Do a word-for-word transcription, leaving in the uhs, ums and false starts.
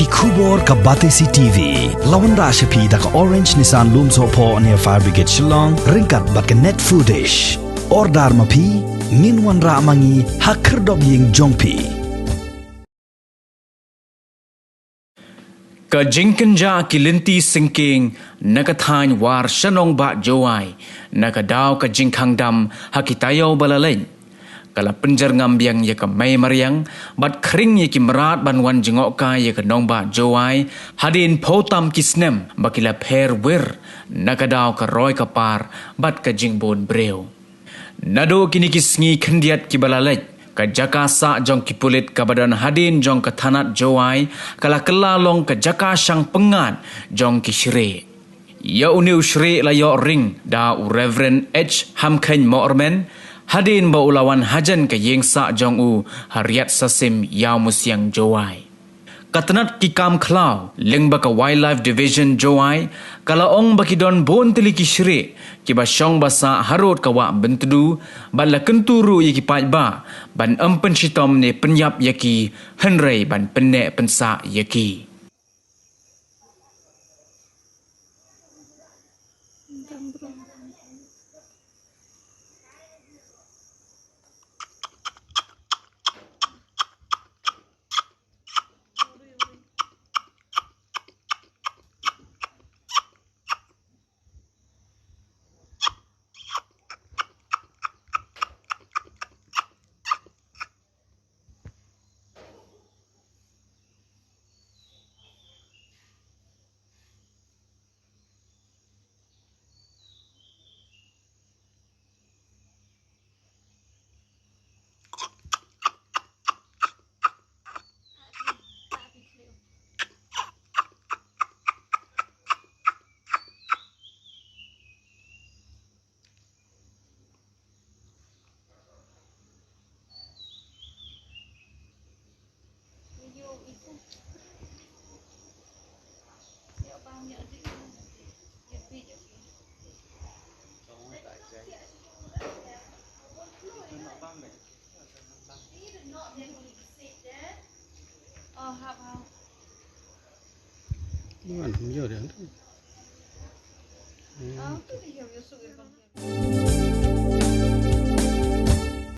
Khubor ka Batesi T V. La wanrah sha phi da ka Orange Nissan Lumsohphoh near Fire Brigade Shillong, ryngkat bad ka Net Foodish. Order ma phi, ngin wanrah ma ngi ha khyrdop ïing jong phi. Ka jingkynjah ki lynti syngkien na ka thaiñ War sha nongbah Jowai, na ka daw ka jingkhang dam ha ki taïew ba la leit, ka la pynjyrngam biang ïa ka mei mariang, bad khring ïa ki mrad ban wan jngohkai ïa ka nongbah Jowai, hadien phew tam ki snem ba ki la pher wir, na ka daw ka roi ka par bad ka jingbun briew. Naduh kine ki sngi khyndiat ki ba la leit, ka jaka sah jong ki pulit ka ba don hadien jong ka thanat Jowai, ka la kylla long ka jaka shang pyngngad jong ki shrieh. Ïa une u shrieh la ïoh ring da u Reverend H Hamkheiñ Mohrmen, hadien ba u la wan hajan ka ïing sah jong u ha Riat Sasim Ïawmusiang Jowai. Ka tnat ki kam khlaw lyngba ka Wildlife Division Jowai, ka la ong ba ki don bun tylli ki shrieh ki ba shong ba sah harud ka wah Byntdu, bad la kyntu ruh ïa ki paidbah ban ym pynshitom ne pynïap ïa ki, hynrei ban pynneh pynsah ïa ki.